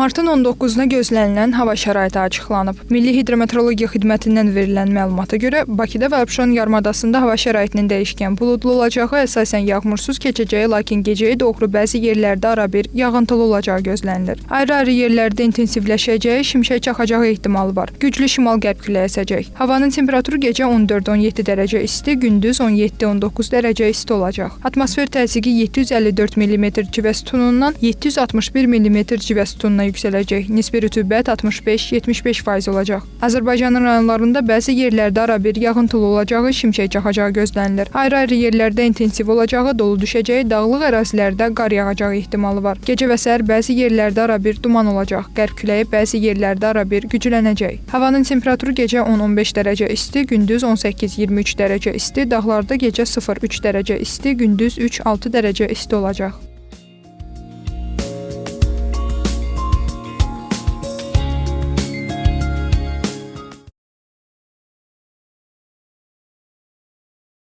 Martın 19-na gözlənilən hava şəraiti açıqlanıb. Milli Hidrometeorologiya Xidmətindən verilən məlumata görə Bakıda və Abşeron yarımadasında hava şəraitinin dəyişkən buludlu olacağı, əsasən yağmursuz keçəcəyi, lakin gecəyə doğru bəzi yerlərdə arabir yağıntılı olacağı gözlənilir. Ayrı-ayrı yerlərdə intensivləşəcəyi, şimşək çaxacağı ehtimalı var. Güclü şimal-qərb küləyi əsəcək. Havanın temperaturu gecə 14-17 dərəcə isti, gündüz 17-19 dərəcə isti olacaq. Atmosfer təzyiqi 754 mm civə sütunundan 761 mm civə sütununa yüksələcək. Nisbi rütubət 65-75% olacaq. Azərbaycanın rayonlarında bəzi yerlərdə arabir yağıntılı olacağı, şimşək çaxacağı gözlənilir. Ayrı-ayrı yerlərdə intensiv olacağı, dolu düşəcəyi, dağlıq ərazilərdə qar yağacağı ehtimalı var. Gecə və səhər bəzi yerlərdə arabir duman olacaq. Qərb küləyi bəzi yerlərdə arabir güclənəcək. Havanın temperaturu gecə 10-15 dərəcə isti, gündüz 18-23 dərəcə isti, dağlarda gecə 0-3 dərəcə isti, gündüz 3-6 dərəcə isti olacaq.